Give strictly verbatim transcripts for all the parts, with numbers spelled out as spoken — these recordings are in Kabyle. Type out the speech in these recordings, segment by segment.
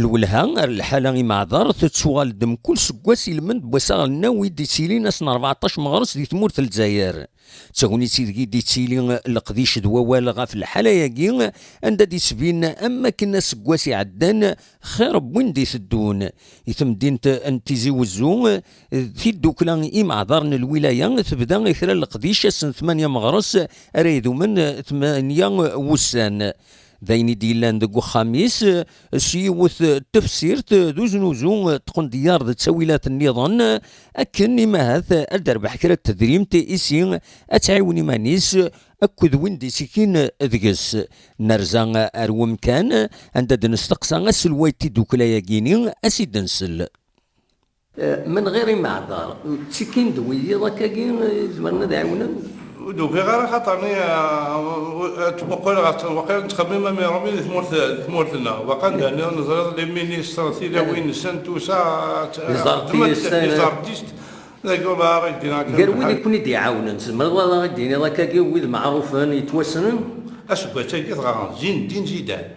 Lwelha ar lḥala imeɛḍar tettuɣal-d mkul seggas ilmend n wass aɣelnaw i d-ittilin ass n rbeɛṭac meɣres di tmurt n Lezzayer. D tagnit ideg i d-ittili leqdic d wawal ɣef lḥala-agi, anda d-ittbin am wakken aseggas iɛeddan xir n win d-iteddun. I temdint n Tizi Wezzu, tiddukla imeɛḍar n lwilaya tebda kra n leqdic ass n tmanya meɣres ara idumen tmanya wussan. D ayen i d-yellan deg uxxam-is, s yiwet n tefsirt d uznuzu n tqendyar d ttawilat nniḍen, akken imahat ad d-terbeḥ kra n tedrimt isi ad tɛiwen iman-is akked win d-ittikin deg-s. Nerza ar wemkan anda d-nesteqsa aselway n tiddukla-agi-ni, ad s-id-nsel. Eh, من غير معذر، ttikin-d wiyiḍ akkagi, eh, zemren ad ɛiwnen? Ur d-ufiɣ ara xaṭerni, eh, ttmuqul ɣer waqil nettxemmim am iṛumi di tmurt, di tmurt-nneɣ. Waqan dani neẓriḍ les ministres, tilawin-nsen, tout ça, les artistes, les artistes, dagi ur ara ak-d-iniɣ akka. Gar wid i ken-id-iɛawnen, tzemreḍ ad aɣ-d-tiniḍ akkagi wid meɛrufen yettwassnen? Aseggas-agi dɣa, Zine Dine Zidane.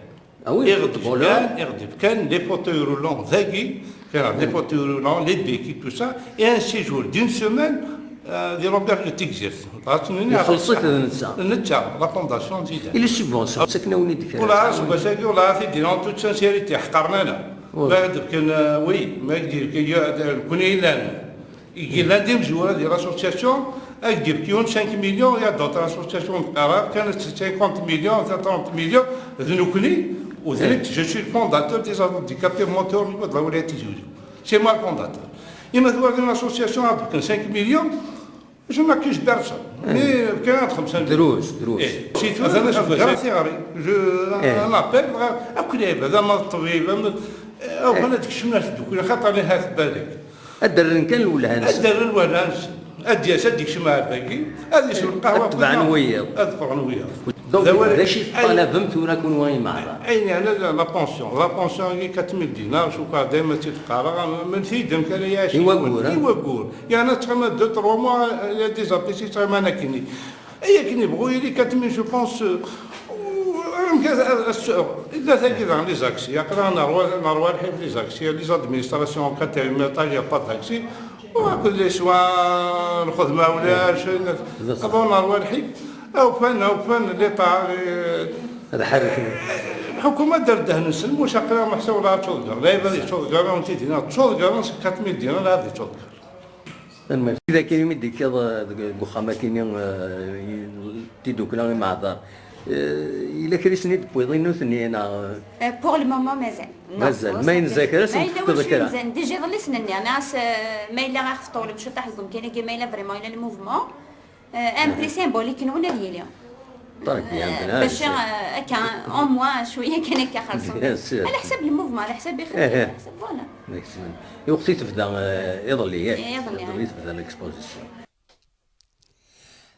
Ah oui, iɣ-d-fkan, iɣ-d-fkan les fauteuils roulants dagi, kra les fauteuils roulants, les béquilles, tout ça, et un séjour d'une semaine, euh, di l'auberge de Tigzirt. Ixelleṣ-it d netta. Netta, la fondation Zidane. Il est subvention, ttaknawen-id kra. Ula aseggas-agi, ula ad t-id-iniɣ en toute sincérité, ḥeqren ala. Ma d-fkan, euh, oui, ma d-fkan, euh, nekkni yellan. Yellan d imezwura di l'association, ad d-yefk yiwen cinq millions, il y a d'autres associations d qara, kan cinquante millions, trente millions, d nekkni, u d nekk, je suis le fondateur des handicapés mentaux au niveau de la wilaya Tizi Ouzou. C'est moi le fondateur. Ima tura une association ad d-fken cinq millions, je n'accuse personne. Mais fkan-aɣ-d xemsa millions. Drus, drus. Eh, si tura, atan aseggas-a, tiɣri, je, un appel, akk lɛibad, ama d ṭṭbib, ama d, eh, awkan ad d-kecmen ar tdukli, xaṭer nihat balek. Ad d-rren kan lwelha-nsen. Ad d-rren lwelha-nsen. Ad d-yas, ad d-yekcem ar dagi, ad yeswa lqahwa, ad tebɛen wiyiḍ. Ad ffɣen wiyiḍ. Donc, d acu i teṭṭalabem tura kunwi imeɛḍar? Ayen yeɛnan la, la pension. La pension-agi quatre mille dinars, je crois, dayma tt-id-qqareɣ, melti d amek ara iɛic. I waggur, hein? I waggur. Yeɛna ttɣima deux, trois mois, il y a des appétits, ttɣima akkenni. Ay akken yebɣu yili quatre mille, je pense, euh, amek ad, ad, ad s-, illa tagi daɣen les actions, aql-aɣ nerwa, nerwa lḥif les actions, les administrations en quatrième étage, y a pas d'accès, akked les soins, lxedma ulac, aba nerwa lḥif, awfan, awfan, l'État, les, ad ḥerrken. Lḥukuma dder ddehn-nsen, muc aql-aɣ meḥsub la ad tuḍger, lɛibad yettuḍger, awen-t-id-iniɣ, ttuḍgeren seg quatre mille dinars la ad yettuḍger. Tanemmirt. Wid akken imi d-tekkiḍ, eh, deg, deg uxxam akkenni, eh, i, tiddukla imeɛḍar, eh, yella kra i sen-id-tewwiḍ i nutni, neɣ? Eh, pour le moment, mazal. Non, mazal. Ma yenza kra, ad sen-tefkeḍ kra. Déjà, iḍelli sen-nniɣ, nniɣ-as, eh, ma yella ɣef ṭṭulem ciṭaḥ deg umkan-agi, ma yella vraiment yella le mouvement, eh, un prix symbolique-nwen ad yili. Très bien, euh, bac, euh, akka, au moins, cwiya kan akka xerṣen. Bien sûr. Ala ḥsab le mouvement, ala ḥsab ixeddim, ala ḥsab, voilà. Maximum. Iwqt i tebda, euh, iḍelli, yak? Iḍelli. Iḍelli tebda l'exposition.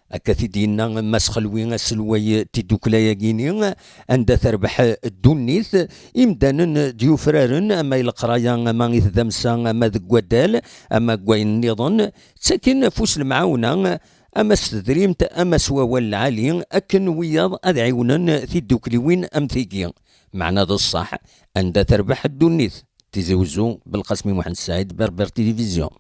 Akka t-id-yenna Mass Xelwi aselway n tiddukla-agi-ni, anda terbeḥ ddunit, imdanen d-yufraren, ama i leqraya, ama i tdamsa, ama deg waddal, ama deg wayen nniḍen, ttaken afus lemɛawna, ama s tedrimt, ama s wawal lɛali, akken wiyaḍ ad ɛiwnen tiddukliwin am tigi. Meɛna d ṣṣeḥ, anda terbeḥ ddunit. Tizi Wezzu, Belqasmi Muḥend Saɛid, Berber Télévision.